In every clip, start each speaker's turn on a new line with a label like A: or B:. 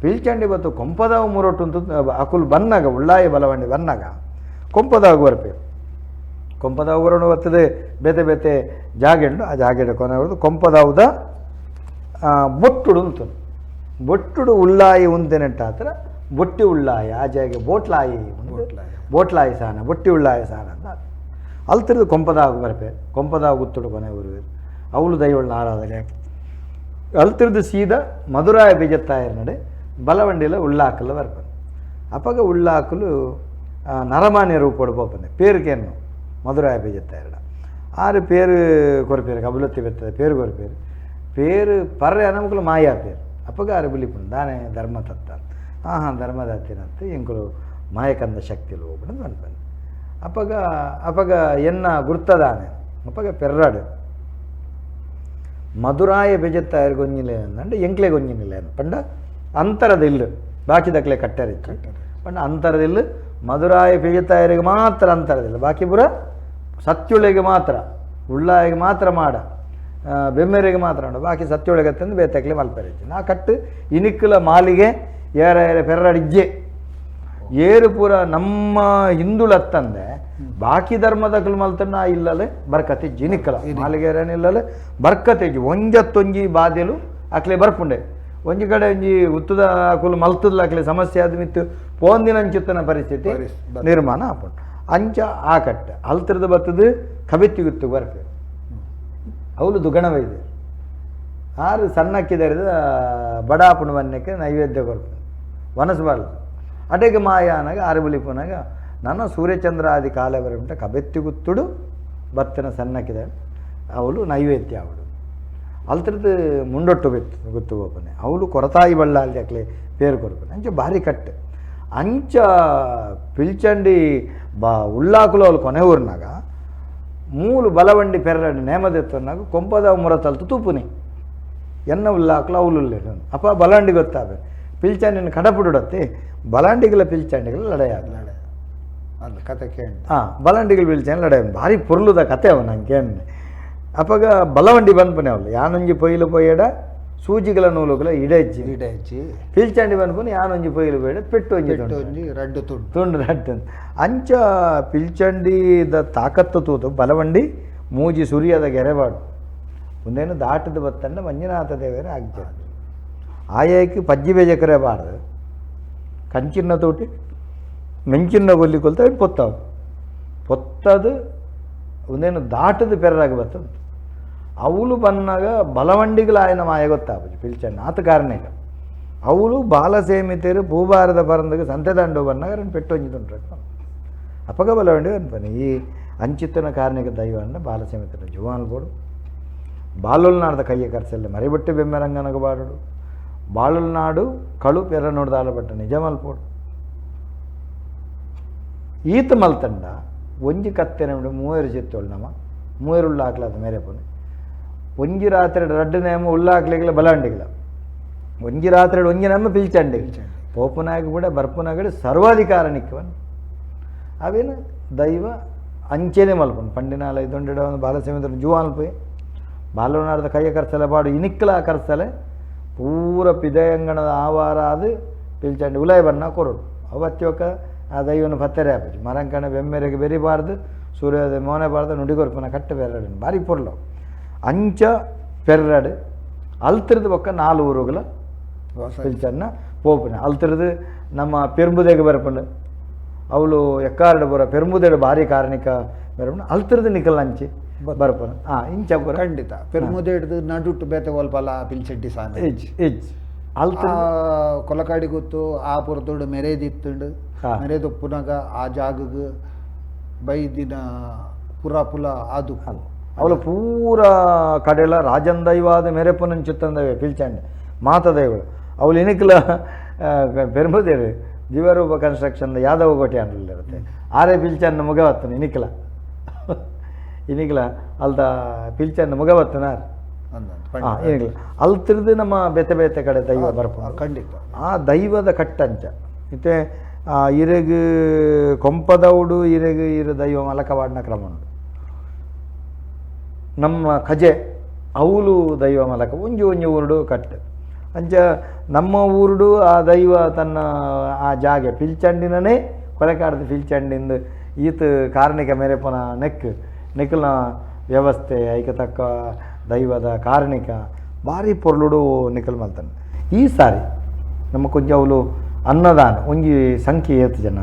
A: Pilchandi ಬತ್ತು ಕೊಂಪದಾವು ಮುರೊಟ್ಟು ಅಕುಲು ಬನ್ನಾಗ ಉಳ್ಳಾಯ ಬಲವಂಡಿ ಬನ್ನಾಗ ಕೊಂಪದಾವು ಬರ್ಪೇರು. ಕೊಂಪದಾವು ಬರೋಣ ಬರ್ತದೆ ಬೇತೆ ಬೇತೆ ಜಾಗೆಂಡು ಆ ಜಾಗೆಡು ಕೊನೆ ಹೊಡೆದು ಕೊಂಪದಾವುದ ಬೊಟ್ಟುಡು ಉಂತು ಬೊಟ್ಟುಡು ಉಳ್ಳಾಯಿ ಉಂತೆನೆಟ್ಟಾತ್ರ ಬೊಟ್ಟಿ ಉಳ್ಳಾಯ ಆ ಜಾಗೆ ಬೋಟ್ಲಾಯಿ ಬೋಟ್ಲಾಯಿ ಸಾನ ಬೊಟ್ಟಿ ಉಳ್ಳಾಯ ಸಾನ ಅಂತ ಅಲ್ತಿರದು ಕೊಂಪದಾವು ಬರ್ಪೇರು. ಕೊಂಪದಾವು ಗುತ್ತುಡು ಕೊನೆ ಬರುವೇರು ಅವಳು ದೈವಳ್ನ ಆರಾಧನೆ. ಅಲ್ತಿರದು ಸೀದಾ ಮಧುರಾಯ ಬೀಜತ್ತಾಯರ ನಡೆ ಬಲವಂಡಿಲ ಉಳ್ಳಾಕಲ್ಲ ಬರ್ಪೇರು. ಅಪಗ ಉಳ್ಳಾಕಲು ನರಮಾನ್ಯ ರೂಪಡು ಪೋಪನೆ ಪೇರುಕೇನು ಮಧುರಾಯ ಬೀಜತ್ತಾಯರಡ ಆರು ಪೇರು ಕೊರಪೇರು ಕಬಲತ್ತಿ ಬೆತ್ತದ ಪೇರು ಕೊರಪೇರು ಪೇರು ಪರ್ರೆ ನಮಕುಲು ಮಾಯಾ ಪೇರು. ಅಪಗ ಆರು ಬಿಲಿಪುಂಡು ದಾನೆ ಧರ್ಮ ತತ್ತ ಆಹಾ ಧರ್ಮದತ್ತಿನತ್ತು ಎಂಕುಲು ಮಾಯಕಂದ ಶಕ್ತಿಲು ಹೋಗ್ಬಿಡು ಅನ್ಪಂದು. ಅಪಗ ಅಪಗ ಎನ್ನ ಗುರ್ತದಾನೆ ಅಪಗ ಪೆರ್ರಾಡು ಮಧುರಾಯ ಬೆಜತ್ತಾಯರ್ ಗೊಂಜಿಲೆ ಅಂದಂಡ ಎಂಕ್ಲೆ ಗೊಂಜಿನಿಲ್ಲ ಪಂಡ ಅಂತರದಿಲ್ಲು ಬಾಕಿ ದಕ್ಲೆ ಕಟ್ಟರಿತ್ತು ಪಂಡ ಅಂತರದಿಲ್ಲು ಮಧುರಾಯ ಬೆಜತ್ತಾಯರಿಗೆ ಮಾತ್ರ ಅಂತರದಿಲ್ಲ ಬಾಕಿ ಪುರ ಸತ್ಯುಳೆಗೆ ಮಾತ್ರ ಉಳ್ಳಾಯಿಗೆ ಮಾತ್ರ ಮಾಡ ಬೆಮ್ಮೆರಿಗೆ ಮಾತ್ರ ಮಾಡ ಬಾಕಿ ಸತ್ಯೊಳಗೆ ತಂದು ಬೇತಕ್ಲೆ ಮಲ್ಪೆರಿಚ್ಚು ನಾ ಕಟ್ಟು ಇನಿಕ್ಕಲ ಮಾಲಿಗೆ ಏರ ಏರ ಪೆರ್ರಡಿಜ್ಜೆ ಏರು ಪೂರ ನಮ್ಮ ಹಿಂದುಳತ್ತಂದೆ ಬಾಕಿ ಧರ್ಮದಕಲು ಮಲ್ತನ್ನ ಇಲ್ಲಲೆ ಬರ್ಕತಿಜ್ಜಿ ಇನಿಕ್ಕಲ ಮಾಲಿಗೆರೇನಿಲ್ಲಲೆ ಬರ್ಕತಿಜ್ಜಿ ಒಂಜತ್ತೊಂಜಿ ಬಾದೆಲು ಅಕ್ಲೆ ಬರ್ಪುಂಡೆ ಒಂಜಿ ಕಡೆ ಒಂಜಿ ಉತ್ತದ ಅಕುಲು ಮಲ್ತದ ಅಕ್ಲೆ ಸಮಸ್ಯೆ ಆದ ಮಿತ್ತು ಪೋಂದಿನಂಚಿತ್ತನ ಪರಿಸ್ಥಿತಿ ನಿರ್ಮಾಣ ಆಪುಂಡು. ಅಂಚ ಆ ಕಟ್ಟ ಅಲ್ತಿರದ ಬತ್ತದು ಕಬಿತ್ತಿ ಗುತ್ತು ಬರ್ಪೆ ಅವಳು ದುಗಣವೈದೆ ಆರು ಸಣ್ಣಕ್ಕಿದರಿದ ಬಡಾಪುಣ ಬನ್ನಕ್ಕೆ ನೈವೇದ್ಯ ಕೊರ್ಪು ವನಸಬಾರ್ದು ಅಡೆಗೆ ಮಾಯಾನಾಗ ಆರು ಬಲಿಪುನಾಗ ನನ್ನ ಸೂರ್ಯಚಂದ್ರ ಆದಿ ಕಾಲ ಬರಬಿಟ್ಟ ಕಬೆತ್ತಿ ಗುತ್ತುಡು ಬತ್ತನ ಸಣ್ಣಕ್ಕಿದೆ ಅವಳು ನೈವೇದ್ಯ ಅವಳು ಅಲ್ತ್ರದ್ದು ಮುಂಡೊಟ್ಟು ಬೆತ್ತು ಗುತ್ತು ಗೋಪನೆ ಅವಳು ಕೊರತಾಯಿ ಬಳ್ಳಾಲಿ ಅಕ್ಲೆ ಪೇರು ಕೊರ್ಪನೆ ಅಂಚ ಭಾರಿ ಕಟ್ಟು ಅಂಚ ಪಿಲ್ಚಂಡಿ ಬಾ ಉಳ್ಳಾಕುಲು ಅವಳು ಕೊನೆ ಊರಿನಾಗ ಮೂಲು ಬಲವಂಡಿ ಪೆರ್ರಡು ನೇಮದೆತ್ತನಾಗ ಕೊಂಪದ ಮುರತಲ್ತು ತೂಪುನಿ ಎನ್ನ ಉಳ್ಳಾಕುಲು ಅವಳು ಅಪ್ಪ ಬಲವಂಡಿ ಗೊತ್ತಾವೆ ಪಿಲ್ಚಂಡಿನ ಕಡಪುಡುಡತ್ತೆ ಬಲಾಂಡಿಗಳ ಪಿಲ್ಚಂಡಿಗಳ ಲಡಾಯ
B: ಲಡೆ ಅದು ಕತೆ ಕೇಳಿ.
A: ಹಾಂ ಬಲಂಡಿಗಳ ಪಿಲ್ಚಂಡಿ ಲಡಾಯ ಭಾರಿ ಪೊರ್ಲುದ ಕತೆ ಅವ ನಂಗೆ ಕೇಳಿ. ಅಪ್ಪಗ ಬಲವಂಡಿ ಬಂದ್ಪನೆ ಅವಳು ಯಾನೊಂಜಿ ಪೊಯ್ಲು ಪೊಯ್ಯಡ ಸೂಜಿಗಳ ನೂಲುಗಳ ಇಡೆಜ್ಜಿ
B: ಇಡೆಜ್ಜಿ
A: ಪಿಲ್ಚಂಡಿ ಬಂದ್ಪನೆ ಯಾನೊಂಜಿ ಪೊಯ್ಲು ಪೊಯ್ಯಡ ಪೆಟ್ಟು ಒಂಜಿ
B: ಪೆಟ್ಟು ಒಂಜಿ ರಡ್ಡು ತುಂಡು
A: ತುಂಡು ರಡ್ಡು ಅಂಚ ಪಿಲ್ಚಂಡಿದ ತಾಕತ್ತು ತೂತು ಬಲವಂಡಿ ಮೂಜಿ ಸುರಿಯದ ಗೆರೆಬಾಡು ಒಂದೇನು ದಾಟದ ಬತ್ತಂಡ ಮಂಜುನಾಥ ದೇವರ ಆಗ್ಜ ಆಯಾಕಿ ಪಜ್ಜಿ ಬೇಜಕರೆ ಬಾರ್ದು ಕಂಚಿನ ತೋಟಿ ಮೆಂಚಿನ ಕೊಲ್ಲಿ ಕೊಲ್ತ ಪೊತ್ತಾವು ಪೊತ್ತದು ಒಂದೇನು ದಾಟದ ಪೆರ್ರಾಗ ಬತ್ತಂತು ಅವಳು ಬನ್ನಾಗ ಬಲವಂಡಿಗಳ ಆಯನ ಮಾಯ ಗೊತ್ತಾಪುಜಿ ಪಿಲ್ಚಣ್ಣ ಆತ ಕಾರಣೀಗ ಅವಳು ಬಾಲಸೇಮಿತರು ಭೂಭಾರದ ಪರಂದಗ ಸಂತೆದಂಡು ಬನ್ನಾಗ రెండు పెట్టు ಒಂಜಿದುಂಟ್ರ ಅಪಗ ಬಲವಂಡಿ ಅನ್ಪನೆ ಈ ಅಂಚಿತ್ತನ ಕಾರಣಿಕ ದೈವ ಅಂಡ ಬಾಲಸೇಮಿತರ ಜುವಾನ್ ಬೋಡು ಬಾಲುಲ್ನಾಡ್ದ ಕೈಯ ಕರ್ಸಲ್ಲ ಮರಿಬಟ್ಟು ಬೆಮ್ಮೆರಂಗನಗ ಬಾಡುಡು ಬಾಳುಲ್ನಾಡು ಕಳು ಪೆರ ನೋಡ್ದಾಲಬಟ್ಟ ನಿಜ ಮಲ್ಪೋಡು ಈತ ಮಲ್ತಂಡ ಒಂಜಿ ಕತ್ತೆನ ಮೂವರು ಚಿತ್ತೋಳು ನಮ್ಮ ಮೂವರು ಉಳ್ಳಾಕ್ಲಾದ ಮೇರೆ ಪೋನೆ ಒಂಜಿ ರಾತ್ರಿ ರಡ್ಡು ನೇಮ ಉಳ್ಳಾಕ್ಲಿಗಳ ಬಲವಂಡಿಗಳ ಒಂಜಿ ರಾತ್ರಿ ಒಂಜಿ ನೇಮ ಪಿಲ್ಚಂಡಿ ಪೋಪುನಾಗ ಕೂಡ ಬರ್ಪುನಾಗಡೆ ಸರ್ವಾಧಿಕಾರ ನಿಕ್ಕವನ್ ಅವೇನು ದೈವ ಅಂಚೆನೆ ಮಲ್ಪನು ಪಂಡಿನಾಲ ಇದೊಂಡಿಡ ಒಂದು ಬಾಲಸೇಮಿದ್ರ ಜುವಾನ್ ಪೋಯಿ ಬಾಲನಾರ್ದ ಕೈಯ ಕರ್ಸಲೆ ಬಾಡು ಇನಿಕ್ಕಲ ಕರ್ಸಲೆ ಪೂರ ಪಿದಯಂಗಣದ ಆವಾರ ಅದು ಪಿಲ್ಚಂಡಿ ಉಲಾಯ್ ಬಣ್ಣ ಕೊರಡು ಅವತ್ತಿ ಆ ದೈವನ ಪತ್ತೆರೆ ಆಪುಜಿ ಮರಂಕಣ ಬೆಮ್ಮೆರೆಗೆ ಬೆರಿಬಾರ್ದು ಸೂರ್ಯೋದಯ ಮೋನೆ ಬಾರ್ದು ನುಡಿಗೊರ್ಪನ ಕಟ್ಟು ಬೆರಡು ಭಾರಿ ಪೊರ್ಲು ಅಂಚ ಪೆರ್ರಡು ಅಲ್ತಿರದು ಬೊಕ್ಕ ನಾಲ್ ಊರುಗಳ ಪಿಲ್ಚನ್ನ ಪೋಪುನ ಅಲ್ತಿರದು ನಮ್ಮ ಪೆರುಂಬುದೆಗೆ ಬರ್ಪುಂಡು ಅವಳು ಎಕ್ಕಾರಡು ಬರ ಪೆರುಂಬುದೆಡು ಭಾರಿ ಕಾರಣಿಕ ಬೆರಪುಂಡು ಅಲ್ತಿರದು ನಿಕಲ್ ಅಂಚಿ ಬರ್ಪುನ ಹಾಂ ಇಂಚ ಪುರ
B: ಖಂಡಿತ ಪೆರ್ಮುದೆಡ್ದು ನಡುಟ್ಟು ಬೇತೆ ಒಲ್ಪಲ ಪಿಲ್ಚಡ್ಡಿ ಸಾನ
A: ಇಜ್ ಇಜ್ ಅಲ್ತಿರದು
B: ಕೊಲಕಾಡಿ ಗೊತ್ತು ಆ ಪುರತೋಡು ಮೆರೇದಿತ್ತುಂಡು ಮೆರೇದೊಪ್ಪುನಾಗ ಆ ಜಾಗಗ್ ಬೈದಿನ ಪುರ ಪುಲ ಅದು
A: ಅವಳು ಪೂರ ಕಡೆಲ ರಾಜನ್ ದೈವಾದ ಮೆರೆಪುನಂಚುತ್ತಂದವೆ ಪಿಲ್ಚಂಡೆ ಮಾತ ದೈವಳು ಅವಳು ಇನಿಕ್ಲ ಪೆರುಂಬುದೇರು ಜೀವರೂಪ ಕನ್ಸ್ಟ್ರಕ್ಷನ್ ಯಾದವ ಕೋಟೆ ಇರುತ್ತೆ ಆರೆ ಪಿಲ್ಚನ್ನ ಮುಗ ಬತ್ತನ ಇನಿಕ್ಲ ಇನಿಕ್ಲ ಅಲ್ದ ಪಿಲ್ಚನ್ನ ಮುಗ ಬತ್ತನಾರ್ ಏನಿಲ್ಲ ಅಲ್ತಿರ್ದು ನಮ್ಮ ಬೇತೆ ಬೇತೆ ಕಡೆ ದೈವ ಬರ್ಪುಂಡು
B: ಖಂಡಿತ
A: ಆ ದೈವದ ಕಟ್ಟಂಚ ಇತ್ತೆ ಇರೆಗ್ ಕೊಂಪದೌಡು ಇರೆಗ್ ಇರು ದೈವ ಮಲಕವಾಡಿನ ಕ್ರಮ ಉಂಡು ನಮ್ಮ ಕಜೆ ಅವಲು ದೈವ ಮಲಕ ಒಂಜಿ ಒಂಜಿ ಊರುಡು ಕಟ್ಟು ಅಂಚ ನಮ್ಮ ಊರುಡು ಆ ದೈವ ತನ್ನ ಆ ಜಾಗೆ ಪಿಲ್ಚಂಡಿನೇ ಕೊಲೆಕಾಡ್ದು ಪಿಲ್ಚಂಡಿಂದು ಈತ ಕಾರ್ಣಿಕ ಮೇರೆಪನ ನೆಕ್ ನೆಕ್ಲ್ನ ವ್ಯವಸ್ಥೆ ಐಕ ತಕ್ಕ ದೈವದ ಕಾರ್ಣಿಕ ಭಾರಿ ಪೊರ್ಲುಡು ನಿಕಲ್ ಮಲ್ತಾನೆ. ಈ ಸಾರಿ ನಮ್ಮ ಕೊಂಚ ಅವಳು ಅನ್ನದಾನ ಒಂಜಿ ಸಂಖ್ಯೆ ಏತ್ ಜನ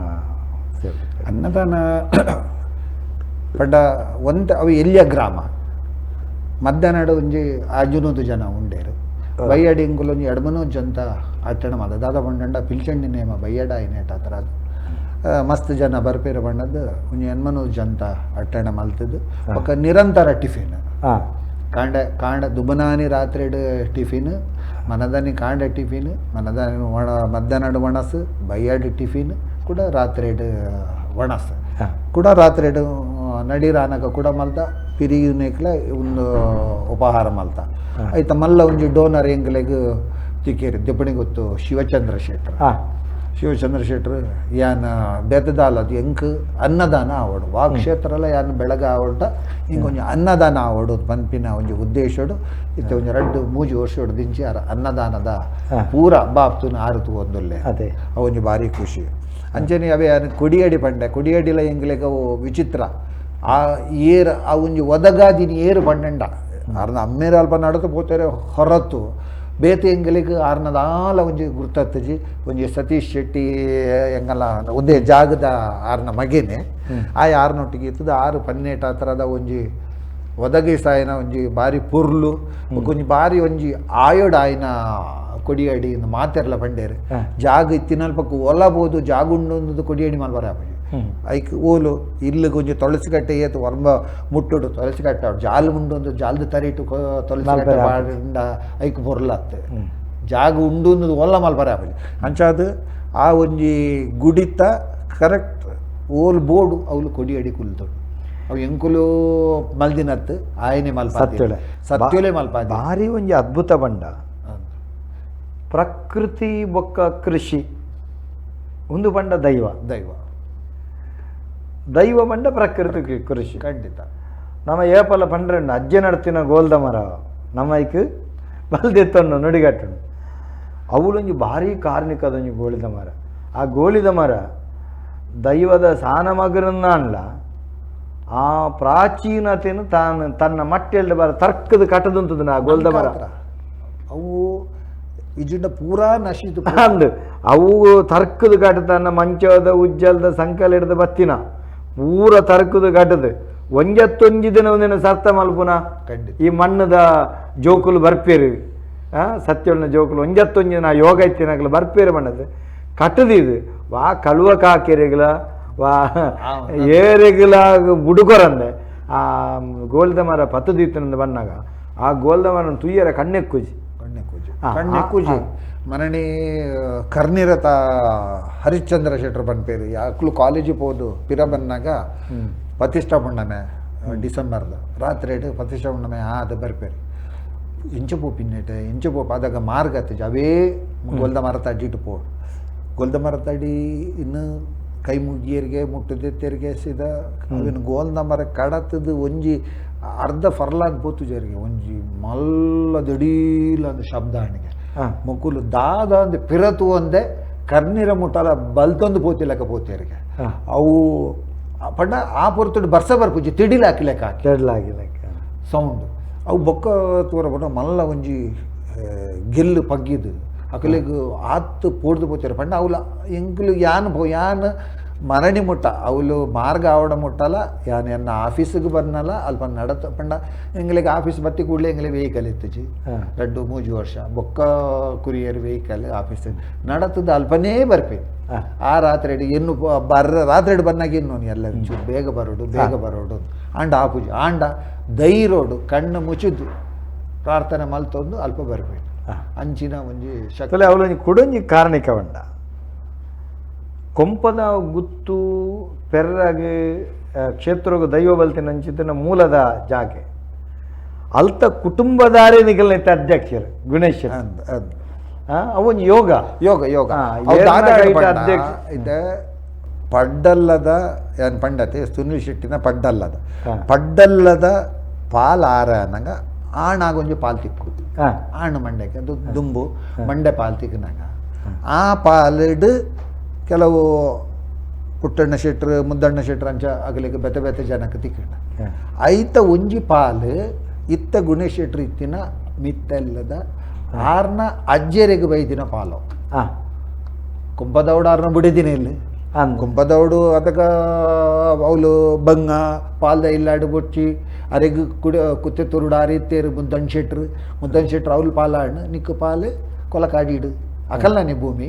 B: ಅನ್ನದಾನ ಪಂಡ ಒಂತ ಅವು ಎಲ್ಲಿಯ ಗ್ರಾಮ ಮಧ್ಯಾಹ್ನ ಒಂಜಿ ಆಜುನೂದು ಜನ ಉಂಡೇರು ಬೈಯಡಿ ಇಂಗುಲು ಒಂಜಿ ಎಡ್ಮನೂ ಜಂತ ಅಟ್ಟಣ ಮಾದ ದಾದ ಬಂಡಂಡ ಪಿಲ್ಚಂಡಿ ನೇಮ ಬೈಯಡ ಐನೇಟ ಆ ಥರ ಮಸ್ತ್ ಜನ ಬರ್ಪೇರು ಬಣ್ಣದ್ದು ಒಂಜಿ ಎನ್ಮನೂರು ಜಂತ ಅಟ್ಟಣ ಮಲ್ತದ್ದು ಬೊಕ್ಕ ನಿರಂತರ ಟಿಫಿನ್ ಕಾಂಡ ಕಾಂಡ ದುಬನಾನಿ ರಾತ್ರಿಡ್ ಟಿಫಿನ್ ಮನದಾನಿ ಕಾಂಡ ಟಿಫಿನ್ ಮನದಾನಿ ಒಣ ಮಧ್ಯಾಹ್ನಡ್ ಒಣಸು ಬೈಯಡ್ ಟಿಫಿನ್ ಕೂಡ ರಾತ್ರಿಡ್ ಒಣಸು ಕೂಡ ರಾತ್ರಿಡ್ ನಡೀರಾನಕ ಕೂಡ ಮಲ್ತ ಪಿರಿಯುನೇಕ್ಲ ಒಂದು ಉಪಹಾರ ಮಲ್ತ ಆಯ್ತ ಮಲ್ಲ ಒಂಜಿ ಡೋನರ್ ಎಂಗ್ಲೆಗ್ ತಿಕ್ಕೇರಿ ದೆಪ್ಪಣಿ ಗೊತ್ತು ಶಿವಚಂದ್ರ ಶೆಟ್ರ್. ಶಿವಚಂದ್ರ ಶೆಟ್ರು ಯಾನ್ ಬೆತ್ತದಾಲ ಅದು ಎಂಕ್ ಅನ್ನದಾನ ಆವಡು ವಾ ಕ್ಷೇತ್ರಲ ಯಾನ್ ಬೆಳಗ ಆವಡ ಹಿಂಗೆ ಒಂಜಿ ಅನ್ನದಾನ ಆವಡು ಪನ್ಪಿನ ಒಂಜಿ ಉದ್ದೇಶಡು ಇತ್ತೆ ಒಂಜಿ ರಡ್ಡು ಮೂಜಿ ವರ್ಷಡು ದಿಂಚಿ ಆರ ಅನ್ನದಾನದ ಪೂರ ಬಾಪ್ತುನ ಆರು ಒಂದುಲ್ಲೆ
A: ಅದೇ
B: ಅವೊಂಜಿ ಭಾರಿ ಖುಷಿ. ಅಂಚನೆ ಅವೇ ಯಾನ್ ಕೊಡಿಯಡಿ ಪಂಡೆ ಕೊಡಿಯಡಿಲ ಎಂಗ್ಲೆಗ್ ಅವು ವಿಚಿತ್ರ ಆ ಏರ್ ಆ ಒಂಜಿ ಒದಗಾದಿನ ಏರು ಪಂಡೆಂಡ ಆರ್ನ ಅಮ್ಮೇರ ಅಲ್ಪ ನಡತು ಪೋತಾರೆ ಹೊರತು ಬೇತೆ ಎಂಗಲಿಗೆ ಆರ್ನದಾಲ ಒಂಜಿ ಗುರ್ತತ್ತಜಿ ಒಂಜಿ ಸತೀಶ್ ಶೆಟ್ಟಿ ಎಂಗಲ್ಲ ಒಂದೇ ಜಾಗದ ಆರ್ನ ಮಗೇನೆ ಆ ಆರ್ನೊಟ್ಟಿಗೆ ಇತ್ತದ ಆರು ಪನ್ನೇಟ ಆ ಥರದ ಒಂಜಿ ಒದಗಿಸಾಯನ ಒಂಜಿ ಬಾರಿ ಪೊರ್ಲು ಒಂಜಿ ಬಾರಿ ಒಂಜಿ ಆಯೋಡ್ ಆಯ್ನ ಕೊಡಿಯಡಿ ಮಾತೆರ್ಲ ಪಂಡೇರು ಜಾಗ ಇತ್ತಿನಲ್ಪಕ್ಕೆ ಒಲಬೋದು ಜಾಗ ಉಂಡು ಕೊಡಿಯಡಿ ಮಲ್ಬಾರ ಆಪುಜಿ ಐಕ್ ಓಲು ಇಲ್ಲಿಗೆ ಒಂಜಿ ತುಳಸಿ ಕಟ್ಟೆ ಏತು ವರ್ಮ ಮುಟ್ಟುಡು ತುಳಸಿ ಕಟ್ಟೆ ಜಾಲು ಉಂಡು ಒಂದು ಜಾಲ್ದ ತರಿಟು ತುಳಸಿ ಕಟ್ಟೆ ಬಾಂಡ ಐಕ್ ಬೊರ್ಲತ್ತೆ ಜಾಗ ಉಂಡು ಅನ್ನೋದು ಒಲ್ಲ ಮಲ್ಪರೆ ಆಪುಜಿ. ಅಂಚಾದ್ ಆ ಒಂಜಿ ಗುಡಿತ ಕರೆಕ್ಟ್ ಓಲ್ ಬೋರ್ಡು ಅವ್ಲು ಕೊಡಿಯಡಿ ಕುಲ್ದೊಡು ಅವು ಎಂಕುಲು ಮಲ್ದಿನತ್ತು ಆಯನೆ ಮಲ್ಪ
A: ಸತ್ಯೊಲೆ
B: ಸತ್ಯೊಲೆ ಮಲ್ಪ
A: ಭಾರಿ ಒಂಜಿ ಅದ್ಭುತ ಬಂಡ ಪ್ರಕೃತಿ ಬೊಕ್ಕ ಕೃಷಿ ಒಂದು ಬಂಡ ದೈವ
B: ದೈವ
A: ದೈವ ಬಂಡ ಪ್ರಕೃತಿ ಕೃಷಿ
B: ಖಂಡಿತ.
A: ನಮ್ಮ ಏಪಲ ಪಂಡ್ರೆಂಡು ಅಜ್ಜೆ ನಡ್ತಿನ ಗೋಲ್ದ ಮರ ನಮ್ಮ ಐಕ್ ಬಲ್ದೆತ್ತೊಂಡು ನುಡಿಗಟ್ಟುಂಡು ಅವಳೊಂಜಿ ಭಾರಿ ಕಾರ್ಣಿಕದೊಂಜಿ ಗೋಳಿದ ಮರ. ಆ ಗೋಳಿದ ಮರ ದೈವದ ಸಾನ ಮಗರನ್ನಾನ್ಲ ಆ ಪ್ರಾಚೀನತೆಯನ್ನು ತಾನು ತನ್ನ ಮಟ್ಟೆಲ್ದ ಬರ ತರ್ಕದ ಕಟ್ಟದುಂತದ ಆ ಗೋಲ್ದ ಮರ
B: ಅವು ಇಜುಂಡ ಪೂರಾ ನಶಿತು
A: ಅಂದು ಅವು ತರ್ಕದ ಕಟ್ಟ ತನ್ನ ಮಂಚದ ಉಜ್ಜಲ್ದ ಸಂಕಲ ಹಿಡ್ದು ಬತ್ತಿನ ಪೂರ ತರ್ಕದ ಕಟ್ಟದು ಒಂಜತ್ತೊಂಜಿ ದಿನ ಒಂದಿನ ಸರ್ತ ಮಲ್ಪುನ ಈ ಮಣ್ಣದ ಜೋಕುಲು ಬರ್ಪೇರು ಸತ್ಯೊಳ್ನ ಜೋಕುಲು ಒಂಜತ್ತೊಂಜಿ ದಿನ ಯೋಗ ಇತ್ತಿನಗ್ಲು ಬರ್ಪೇರು ಮಣ್ಣದು ಕಟ್ಟದಿದು ವಾ ಕಳುವ ಕಾಕೆರೆಗ್ಲ ವಾ ಏರೆಗ್ಲ ಬುಡುಕೊರಂದೆ ಆ ಗೋಲ್ದ ಮರ ಪತ್ತದಿತ್ತಿನಂದು ಬನ್ನಾಗ ಆ ಗೋಲ್ದ ಮರ ತುಯ್ಯರ ಕಣ್ಣೆಕ್ಕುಜಿ
B: ಕಣ್ಣೆಕ್ಕುಜಿ ಕಣ್ಣೆಕ್ಕುಜಿ ಮರಣಿ ಕರ್ನಿರತ ಹರಿಶ್ಚಂದ್ರ ಶೆಟ್ರು ಪನ್ಪೇರು ಯಾಕ್ಲು ಕಾಲೇಜಿಗೆ ಪೋದು ಪಿರ ಬನ್ನಾಗ ಪ್ರತಿಷ್ಠಾ ಪುಣ್ಣಮೆ ಡಿಸೆಂಬರ್ದ ರಾತ್ರಿ ಪ್ರತಿಷ್ಠಾ ಪುಣ್ಣಮೆ ಅದು ಬರ್ಪೇರು ಇಂಚ ಪೋಪಿನ್ನೇಟೆ ಇಂಚ ಪೋಪ ಆದಾಗ ಮಾರ್ಗ ಅತ್ತಜಿ ಅವೇ ಗೋಲ್ದ ಮರ ತಡ್ಡಿಟ್ಟು ಪೋ ಗೋಲ್ದ ಮರ ತಡಿ ಇನ್ನು ಕೈ ಮುಗಿಯರಿಗೆ ಮುಟ್ಟದೆತ್ತರಿಗೆ ಸಿದ ಅವಿನ ಗೋಲ್ದ ಮರ ಕಡತದ ಒಂಜಿ ಅರ್ಧ ಫರ್ಲಾಂಗ್ ಪೋತು ಜರಿಗೆ ಒಂಜಿ ಮಲ್ಲ ದಿಡೀಲ ಒಂದು ಶಬ್ದ ಅಣಿಗೆ ಮೊಕ್ಕುಲು ದಾದ ಅಂದ್ ಪಿರತು ಒಂದೆ ಕರ್ನಿರ ಮುಟ್ಟಲ ಬಲ್ತೊಂದು ಪೋತಿಲಕ ಪೋತಿಯರಿಗೆ ಅವು ಪಂಡ ಆ ಪೊರ್ತುಡು ಬರ್ಸ ಬರ್ಪುಜಿ ತಿಡಿಲ ಹಾಕಿಲೆಕ್ಕ ಹಾಕಿ
A: ತಿಡಿಲಾಗಿಲೆಕ್ಕ
B: ಸೌಂಡ್ ಅವು ಬೊಕ್ಕ ತೂರ ಪಂಡ ಮಲ್ಲ ಒಂಜಿ ಗೆಲ್ಲು ಪಗ್ಗಿದು ಅಕಲೆಗ್ ಆತ್ ಪೋಡ್ದು ಪೋತಿರ ಪಂಡ ಅವ್ಲ ಎಂಕುಲು ಯಾನ್ ಪೋ ಯಾನ್ ಮರಣಿ ಮುಟ್ಟ ಅವಳು ಮಾರ್ಗ ಆವಡ ಮುಟ್ಟಲ ಯಾನ್ ಎನ್ನ ಆಫೀಸಿಗೆ ಬರ್ನಲ್ಲ ಅಲ್ಪ ನಡತ ಪಂಡ ಎಂಗ್ಲಿಗೆ ಆಫೀಸ್ ಬತ್ತಿ ಕೂಡಲೇ ಎಂಗ್ಲೆ ವೆಹಿಕಲ್ ಇತ್ತುಜಿ ರಡ್ಡು ಮೂಜು ವರ್ಷ ಬೊಕ್ಕ courier vehicle office ನಡತದ ಅಲ್ಪನೇ ಬರ್ಪೆ ಆ ರಾತ್ರಿ ಎನ್ನು ಬರ್ ರಾತ್ರಿ ಬನ್ನಾಗ ಇನ್ನು ಎಲ್ಲ ಒಂಚೂರು ಬೇಗ ಬರೋಡು ಬೇಗ ಬರೋಡು ಆಂಡ ಆಪುಜಿ ಆಂಡ ದೈರೋಡು ಕಣ್ಣು ಮುಚ್ಚಿದ್ದು ಪ್ರಾರ್ಥನೆ ಮಲ್ತೊಂದು ಅಲ್ಪ ಬರ್ಬೇಕು ಅಂಚಿನ ಒಂಜಿ
A: ಶಕ್ತಿ ಅವಳೊಂಜಿ ಕುಡೊಂಜಿ ಕಾರಣಿಕ ಬಂಡ ಕೊಂಪದ ಗುತ್ತು ಪೆರ್ರಾಗಿ ಕ್ಷೇತ್ರಗು ದೈವ ಬಲ್ತಿನ ಅಂಚಿತನ ಮೂಲದ ಜಾಗೆ ಅಲ್ತ ಕುಟುಂಬದಾರೇ ನಿಗಲ್ನಿತ್ತ ಅಧ್ಯಕ್ಷರು ಗುಣೇಶ್ ಅವನ್ ಯೋಗ
B: ಯೋಗ ಯೋಗ ಅಧ್ಯಕ್ಷ ಇದೆ ಪಡ್ಡಲ್ಲದ ಏನು ಪಂಡತೆ ಸುನಿಲ್ ಶೆಟ್ಟಿನ ಪಡ್ಡಲ್ಲದ ಪಡ್ಡಲ್ಲದ ಪಾಲ್ ಆರ ಅನ್ನಂಗ ಆಣಾಗೊಂಜಿ ಪಾಲ್ ತಿಕ್ಕು ಆಣು ಮಂಡೆಗೆ ಅದು ದುಂಬು ಮಂಡೆ ಪಾಲ್ ತಿಕ್ಕನಾಗ ಆ ಪಾಲಿಡ್ ಕೆಲವು ಪುಟ್ಟಣ್ಣ ಶೆಟ್ರು ಮುದ್ದಣ್ಣ ಶೆಟ್ರು ಅಂಚ ಅಗಲಿಗೆ ಬೆತೆ ಬೆತೆ ಜನಕ್ಕೆ ತಿಕ್ಕಂಡ ಐತ ಒಂಜಿ ಪಾಲು ಇತ್ತ ಗುಣೇಶ್ ಶೆಟ್ರು ಇತ್ತಿನ ಮಿತ್ತೆಲ್ಲದ ಆರ್ನ ಅಜ್ಜೆರೆಗ್ ಬೈದಿನ ಪಾಲು ಕುಂಪದೌಡು ಆರ್ನ ಬುಡಿದಿನ ಇಲ್ಲಿ ಕುಂಪದೌಡು ಅದಕ್ಕೆ ಅವಳು ಬಂಗ ಪಾಲ್ದ ಇಲ್ಲಾಡು ಬೊಚ್ಚಿ ಅರೆಗ್ ಕುಡ ಕುತ್ತೆ ತುರುಡು ಆರಿತ್ತೇರು ಮುದ್ದಣ್ಣ ಶೆಟ್ರು ಮುದ್ದಣ್ಣ ಶೆಟ್ರು ಅವ್ಲು ಪಾಲಾಣ್ಣು ನಿಕ್ಕು ಪಾಲು ಕೊಲಕಾಡಿಡು ಅಕಲ್ನೇ ಭೂಮಿ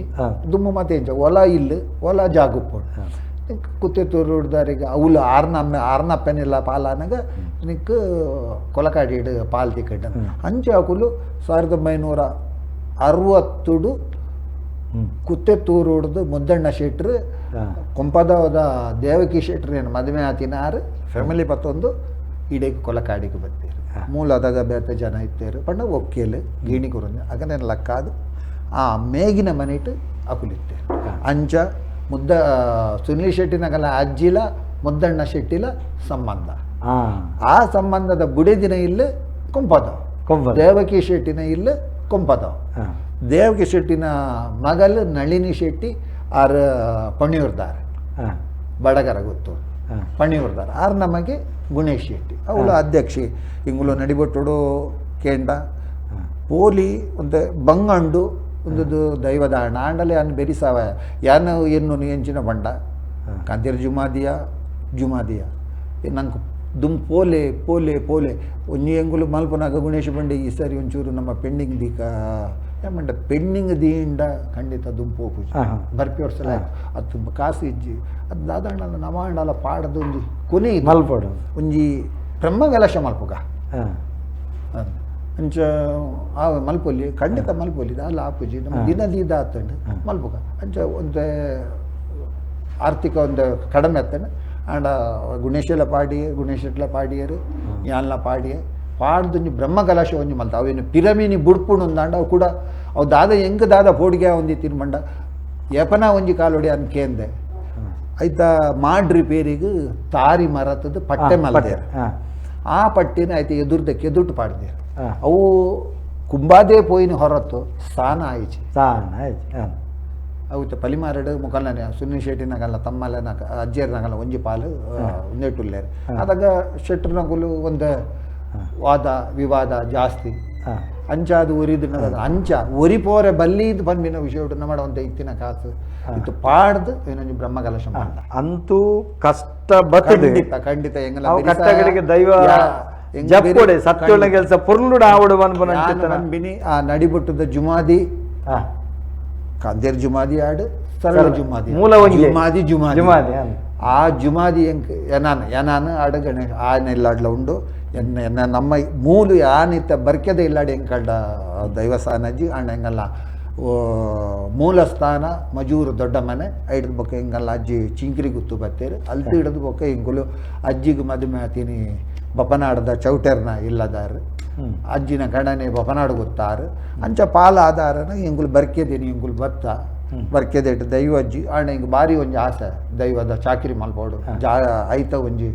B: ದುಮ್ಮು ಮತ್ತೆ ಎಂಚ ಒಲ ಇಲ್ಲು ಒಲ ಜಾಗುಪ್ಪೋಡು ಕುತ್ತೆ ತುರುಡ್ದಾರಿಗೆ ಅವಳು ಆರ್ನ ಅಮ್ಮ ಆರ್ನ ಅಪ್ಪನಿಲ್ಲ ಪಾಲಾನಗ ನಿಕ್ಕು ಕೊಲಕಾಡಿಡು ಪಾಲ್ ತಿಕ್ಕಡ್ಡ ಅಂಚೆ ಅಕುಲು 1960 ಕುತ್ತೆ ತೂರುಡ್ದು ಮುದ್ದಣ್ಣ ಶೆಟ್ರು ಕೊಂಪದವದ ದೇವಕಿ ಶೆಟ್ರು ಏನು ಮದುವೆ ಆತಿನಾರು ಫ್ಯಾಮಿಲಿ ಪತ್ತೊಂದು ಇಡೀ ಕೊಲಕಾಡಿಗೆ ಬರ್ತೀರು ಮೂಲದಾಗ ಬೇತ ಜನ ಇತ್ತೇರು ಪಂಡ ಒಕ್ಕೇಲು ಗೀಣಿ ಕುರಂಜ ಅಗನೇನು ಲಕ್ಕಾದು ಆ ಮೇಗಿನ ಮನೆಟ್ಟು ಅಕುಲಿತ್ತೇರು ಅಂಚ ಮುದ್ದ ಸುನೀಲ್ ಶೆಟ್ಟಿನಗಲ ಅಜ್ಜಿಲ ಮುದ್ದಣ್ಣ ಶೆಟ್ಟಿಲ ಸಂಬಂಧ ಆ ಸಂಬಂಧದ ಬುಡೆದಿನ ಇಲ್ಲಿ ಕೊಂಪದವ್ ದೇವಕಿ ಶೆಟ್ಟಿನ ಇಲ್ಲಿ ಕೊಂಪದವ್ ದೇವಕಿ ಶೆಟ್ಟಿನ ಮಗಲು ನಳಿನಿ ಶೆಟ್ಟಿ ಆರ್ ಪಣಿಯೂರ್ದಾರ್ ಬಡಗರ ಗೊತ್ತು ಪಣಿಯೂರ್ದಾರ್ ಆರ್ ನಮಗೆ ಗುಣೇಶ್ ಶೆಟ್ಟಿ ಅವಳು ಅಧ್ಯಕ್ಷಿ ಇಂಗುಲು ನಡಿಬೊಟ್ಟುಡು ಕೇಂಡ ಪೋಲಿ ಒಂದು ಬಂಗಂಡು ಒಂದು ದೈವದ ಹಣ ಆಂಡಲೆ ಅನ್ ಬೆರಿಸಾವ ಯಾನು ಎನ್ನು ಎಂಚಿನ ಬಂಡ ಕಾಂತೇರ್ ಜುಮಾದಿಯ ಜುಮಾದಿಯ ನಂಗೆ ದುಮ್ ಪೋಲೆ ಪೋಲೆ ಪೋಲೆ ಒಂಜಿ ಎಂಗುಲು ಮಲ್ಪನಾಗ ಗುಣೇಶ ಬಂಡೆ ಈ ಸಾರಿ ಒಂಚೂರು ನಮ್ಮ ಪೆಂಡಿಂಗ್ ದೀಕ ಏಮಂಡ ಪೆಂಡಿಂಗ್ ದೀಂಡ ಖಂಡಿತ ದುಮ್ ಪೋಪುಜಿ ಬರ್ಪಿ ವರ್ಷಲ ಅದು ತುಂಬ ಕಾಸು ಇಜ್ಜಿ ಅದು ದಾದಾಂಡಲ ನಮಾಂಡಲ ಪಾಡದ ಒಂಜಿ ಕೊನೆ
A: ಮಲ್ಪಡು
B: ಒಂಜಿ ಬ್ರಹ್ಮಕಲಶ ಮಲ್ಪುಗ ಅಂಚ ಆ ಮಲ್ಪೊಲಿ ಖಂಡಿತ ಮಲ್ಪೊಲಿ ದಾಲ ಆಪುಜಿ ನಮ್ಮ ದಿನ ದೀದ ಆತಂಡು ಮಲ್ಪುಗ ಅಂಚ ಒಂದು ಆರ್ಥಿಕ ಒಂದು ಕಡಿಮೆ ಆತಂಡು ಆಂಡ ಗುಣೇಶಲ ಪಾಡಿಯೆ ಗುಣೇಶಟ್ಲ ಪಾಡಿಯರು ಯಾನ್ಲ ಪಾಡಿಯೆ ಪಾಡ್ದೊಂಜಿ ಬ್ರಹ್ಮಕಲಶ ಒಂಜಿ ಮಲ್ತ ಅವೇನು ಪಿರಮಿನಿ ಬುಡ್ಪುಣು ಅಂದಾಂಡ ಅವು ಕೂಡ ಅವು ದಾದ ಹೆಂಗೆ ದಾದ ಪೋಡಿಗೆ ಒಂಜಿ ತಿನ್ಮಂಡ ಯಪನ ಒಂಜಿ ಕಾಲೊಡಿ ಅನ್ಕೇಂದೆ ಐತ ಮಾಡ್ರಿ ಪೇರಿಗೆ ತಾರಿ ಮರತದ ಪಟ್ಟೆ ಮಲ್ದೇರು ಆ ಪಟ್ಟಿನ ಆಯ್ತು ಎದುರ್ದಕ್ಕೆ ಎದುರ್ಟು ಪಾಡ್ದೇರು ಅವು ಕುಂಬಾದೇ ಪೋಯಿನ ಹೊರತು ಸ್ಥಾನ ಆಯ್ಚಿ
A: ಸ್ಥಾನ ಆಯ್ತು
B: ಅವು ಪಲಿಮಾರಡು ಮುಖಲ್ನೇ ಸುನೀಲ್ ಶೆಟ್ಟಿನಾಗಲ್ಲ ತಮ್ಮಲ್ಲ ಅಜ್ಜಿಯರ್ನಾಗಲ್ಲ ಒಂಜಿ ಪಾಲು ಒಂದೇಟುಲ್ಲೇರು ಆದಾಗ ಶೆಟ್ಟರ್ನಗುಲು ಒಂದು ವಾದ ವಿವಾದ ಜಾಸ್ತಿ ಅಂಚಾದು ಒರಿದು ಅಂಚ ಒರಿ ಪೋರೆ ಬಲ್ಲಿದು ಪನ್ಪಿನ ವಿಷಯ ನಮ್ಮ ಒಂದು ಇತ್ತಿನ ಕಾಸು ಇತ್ತು ಪಾಡ್ದು ಏನೊಂಜಿ ಬ್ರಹ್ಮಕಲಶ
A: ಅಂತೂ ಕಷ್ಟ ಬರ್ತದೆ
B: ಖಂಡಿತ ಖಂಡಿತ ಎಂಗಲ
A: ಕಟ್ಟಗಳಿಗೆ ದೈವ ಜಪ್ಪೊಡೆ ಸತ್ಯೊಳ್ಳ ಕೆಲಸ ಪೊರ್ಲುಡ ಆವಡು
B: ಪನ್ಪಿನಿ ಆ ನಡಿಬೊಟ್ಟದ ಜುಮಾದಿ ಕಾಂತೇರ್ ಜುಮಾದಿ ಆಡು ಸರಳ ಜುಮಾದಿ
A: ಮೂಲ
B: ಜುಮಾದಿ ಜುಮಾದಿ ಆ ಜುಮಾದಿ ಎಂಕ್ ಎನಾನ್ ಎನಾನ್ ಆಡು ಗಣೇಶ ಆನ ಇಲ್ಲಾಡ್ಲ ಉಂಡು ಎನ್ನ ಎನ್ನ ನಮ್ಮ ಮೂಲು ಯಾನಿತ್ತ ಬರ್ಕೆದ ಇಲ್ಲಾಡಿ ಎಂಕಲ್ಡ ದೈವಸ್ಥಾನಜ್ಜಿ ಆಂಡ ಎಂಗಲ್ಲ ಮೂಲ ಸ್ಥಾನ ಮಜೂರು ದೊಡ್ಡ ಮನೆ ಐಡ್ದು ಬೊಕ್ಕ ಎಂಗಲ್ಲ ಅಜ್ಜಿ ಚಿಂಕ್ರಿ ಗುತ್ತು ಬತ್ತೇರು ಅಲ್ತು ಹಿಡಿದು ಬೊಕ್ಕ ಎಂಗುಲು ಅಜ್ಜಿಗೆ ಮದುವೆ ಆತೀನಿ ಬಪನಾಡದ ಚೌಟೆರ್ನ ಇಲ್ಲದಾರು ಅಜ್ಜಿನ ಗಣನೆ ಬಪನಾಡು ಗೊತ್ತಾರು ಅಂಚ ಪಾಲ ಆಧಾರನ ಎಂಗುಲು ಬರ್ಕೆದೇನಿ ಎಂಗುಲು ಬತ್ತ ಬರ್ಕೆದೇಟ್ ದೈವ ಅಜ್ಜಿ ಆಂಡ ಹಿಂಗೆ ಭಾರಿ ಒಂಜಿ ಆಸೆ ದೈವದ ಚಾಕಿರಿ ಮಲ್ಪೋಡು ಜಾ ಐತ ಒಂಜಿ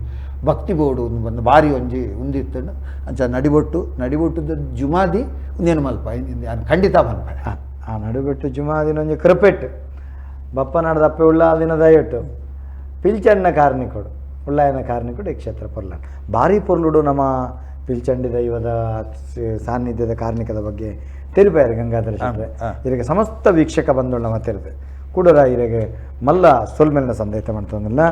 B: ಭಕ್ತಿ ಬೋಡು ಒಂದು ಭಾರಿ ಒಂಜಿ ಉಂದಿತ್ತು ಅಂಚ ನಡಿಬೊಟ್ಟು ನಡಿಬೊಟ್ಟದ ಜುಮಾದಿ ಒಂದೇನು ಮಲ್ಪ ಖಂಡಿತ ಮಲ್ಪ
A: ಆ ನಡುಬೆಟ್ಟು ಜುಮಾದಿನೊಂಜಿ ಕೃಪೆಟ್ಟು ಬಪ್ಪನಾಡದ ಅಪ್ಪೆ ಉಳ್ಳಾದಿನ ದಯಟ್ಟು ಪಿಲ್ಚಣ್ಣ ಕಾರ್ನಿಕೋಡು ಉಳ್ಳಾಯನ ಕಾರ್ನಿಕೋಡು ಈ ಕ್ಷೇತ್ರ ಪೊರ್ಲಾನ್ ಭಾರಿ ಪೊರ್ಲುಡು ನಮ್ಮ ಪಿಲ್ಚಂಡಿ ದೈವದ ಸಾನ್ನಿಧ್ಯದ ಕಾರ್ಣಿಕದ ಬಗ್ಗೆ ತೆರಿಪಾಯರು ಗಂಗಾಧರ ಶೆಟ್ರೆ ಇರಗೆ ಸಮಸ್ತ ವೀಕ್ಷಕ ಬಂಧುಗಳ ಮತ್ತಿರದು ಕೂಡರ ಇರಗೆ ಮಲ್ಲ ಸೊಲ್ಮೆಲ್ನ ಸಂದೇಶ ಮಾಡ್ತಂದಿಲ್ಲ.